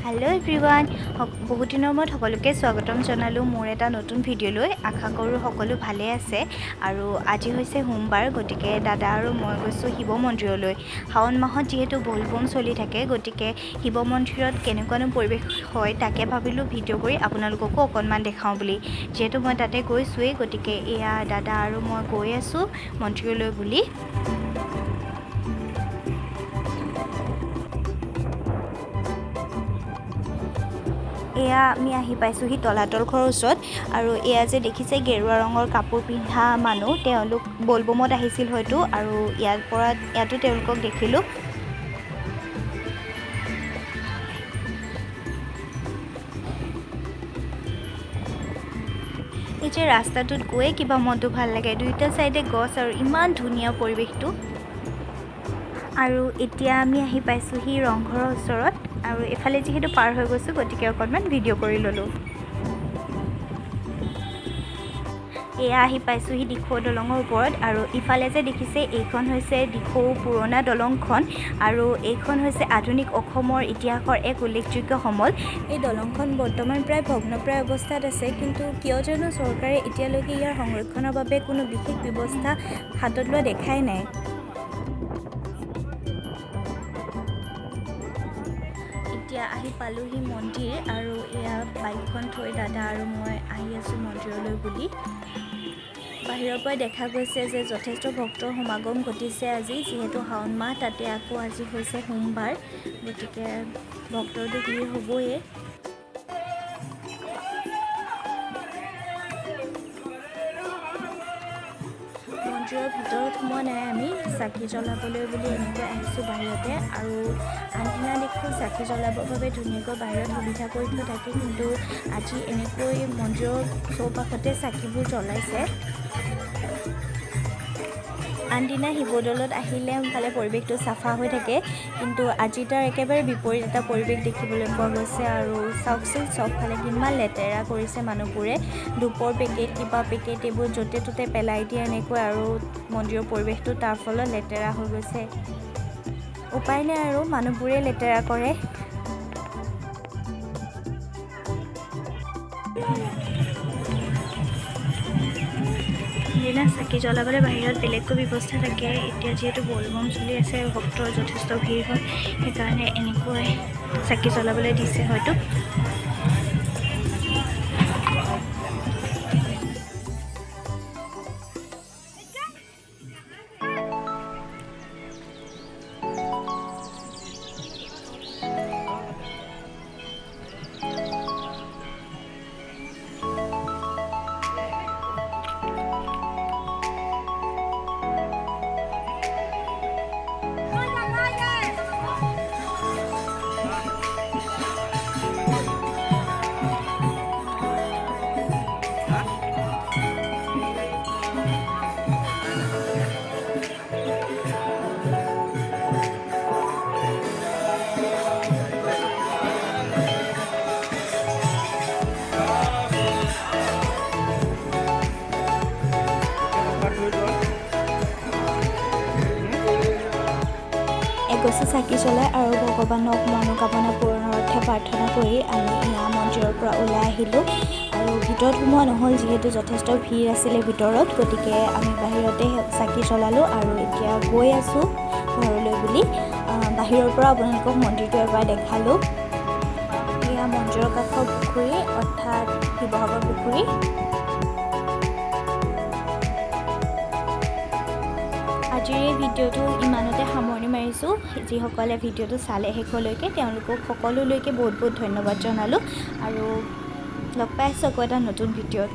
Hello' everyone, বহুত দিনৰ মূৰত সকলোকে স্বাগতম জনালোঁ মোৰ এটা নতুন ভিডিঅ'লৈ। আশা কৰোঁ সকলো ভালে আছে। আৰু আজি হৈছে সোমবাৰ, গতিকে দাদা আৰু মই গৈছোঁ শিৱ মন্দিৰলৈ। শাওণ মাহত যিহেতু বলবম চলি থাকে, গতিকে শিৱ মন্দিৰত কেনেকুৱানো পৰিৱেশ হয় তাকে ভাবিলোঁ ভিডিঅ' কৰি আপোনালোককো অকণমান দেখাওঁ বুলি। যিহেতু মই তাতে গৈছোঁৱেই, গতিকে এয়া দাদা আৰু মই গৈ আছোঁ মন্দিৰলৈ বুলি। এয়া আমি আহি পাইছোঁহি তলাতল ঘৰৰ ওচৰত। আৰু এয়া যে দেখিছে গেৰুৱা ৰঙৰ কাপোৰ পিন্ধা মানুহ, তেওঁলোক বলবমত আহিছিল হয়তো। আৰু ইয়াৰ পৰা ইয়াতো তেওঁলোকক দেখিলোঁ। এই যে ৰাস্তাটোত গৈয়ে কিবা মনটো ভাল লাগে, দুয়োটা ছাইডে গছ আৰু ইমান ধুনীয়া পৰিৱেশটো। আৰু এতিয়া আমি আহি পাইছোঁহি ৰংঘৰৰ ওচৰত। আৰু এইফালে যিহেতু পাৰ হৈ গৈছোঁ, গতিকে অকণমান ভিডিঅ' কৰি ল'লোঁ। এয়া আহি পাইছোঁহি দিখৌ দলঙৰ ওপৰত। আৰু ইফালে যে দেখিছে এইখন হৈছে দিখৌ পুৰণা দলংখন। আৰু এইখন হৈছে আধুনিক অসমৰ ইতিহাসৰ এক উল্লেখযোগ্য সমল। এই দলংখন বৰ্তমান প্ৰায় ভগ্নপ্ৰায় অৱস্থাত আছে, কিন্তু কিয় জানো চৰকাৰে এতিয়ালৈকে ইয়াৰ সংৰক্ষণৰ বাবে কোনো বিশেষ ব্যৱস্থা হাতত লোৱা দেখাই নাই। এতিয়া আহি পালোহি মন্দিৰ। আৰু এয়া বাইকখন থৈ দাদা আৰু মই আহি আছোঁ মন্দিৰলৈ বুলি। বাহিৰৰ পৰাই দেখা গৈছে যে যথেষ্ট ভক্তৰ সমাগম ঘটিছে আজি, যিহেতু শাওণ মাহ, তাতে আকৌ আজি হৈছে সোমবাৰ, গতিকে ভক্তৰতো ভিৰ হ'বই। মন্দিৰৰ ভিতৰত সোমোৱা নাই, আমি চাকি জ্বলাবলৈ বুলি এনেকৈ আহিছোঁ বাহিৰতে। আৰু আনদিনা দেখোঁ চাকি জ্বলাবৰ বাবে ধুনীয়াকৈ বাহিৰত সুবিধা কৰি থোৱা থাকে, কিন্তু আজি এনেকৈ মন্দিৰৰ চৌপাশতে চাকিবোৰ জ্বলাইছে। আনদিনা শিৱদৌলত আহিলে ফালে পৰিৱেশটো চাফা হৈ থাকে, কিন্তু আজি তাৰ একেবাৰে বিপৰীত এটা পৰিৱেশ দেখিবলৈ পোৱা গৈছে। আৰু চাওকচোন চবফালে কিমান লেতেৰা কৰিছে মানুহবোৰে, ধূপৰ পেকেট কিবা পেকেট এইবোৰ য'তে ত'তে পেলাই দিয়ে এনেকৈ। আৰু মন্দিৰৰ পৰিৱেশটো তাৰ ফলত লেতেৰা হৈ গৈছে। উপায় নাই আৰু, মানুহবোৰে লেতেৰা কৰে। দিনা চাকি জ্বলাবলৈ বাহিৰত বেলেগকৈ ব্যৱস্থা থাকে। এতিয়া যিহেতু বলবম চলি আছে, ভক্তৰ যথেষ্ট ভিৰ হয়, সেইকাৰণে এনেকৈ চাকি জ্বলাবলৈ দিছে হয়তো। এগছি চাকি জ্বলাই আৰু ভগৱানক মনোকামনা পূৰণৰ অৰ্থে প্ৰাৰ্থনা কৰি আমি এয়া মন্দিৰৰ পৰা ওলাই আহিলোঁ। আৰু ভিতৰত সোমোৱা নহ'ল, যিহেতু যথেষ্ট ভিৰ আছিলে ভিতৰত, গতিকে আমি বাহিৰতে চাকি জ্বলালোঁ। আৰু এতিয়া গৈ আছোঁ ঘৰলৈ বুলি। বাহিৰৰ পৰা আপোনালোকক মন্দিৰটো এবাৰ দেখালোঁ। এয়া মন্দিৰৰ কাষৰ পুখুৰী, অৰ্থাৎ শিৱসাগৰ পুখুৰী। আজিৰ এই ভিডিঅ'টো ইমানতে সামৰণি মাৰিছোঁ। যিসকলে ভিডিঅ'টো চালে শেষলৈকে, তেওঁলোকক সকলোলৈকে বহুত বহুত ধন্যবাদ জনালোঁ। আৰু লগ পাই আছোঁ আকৌ এটা নতুন ভিডিঅ'ত।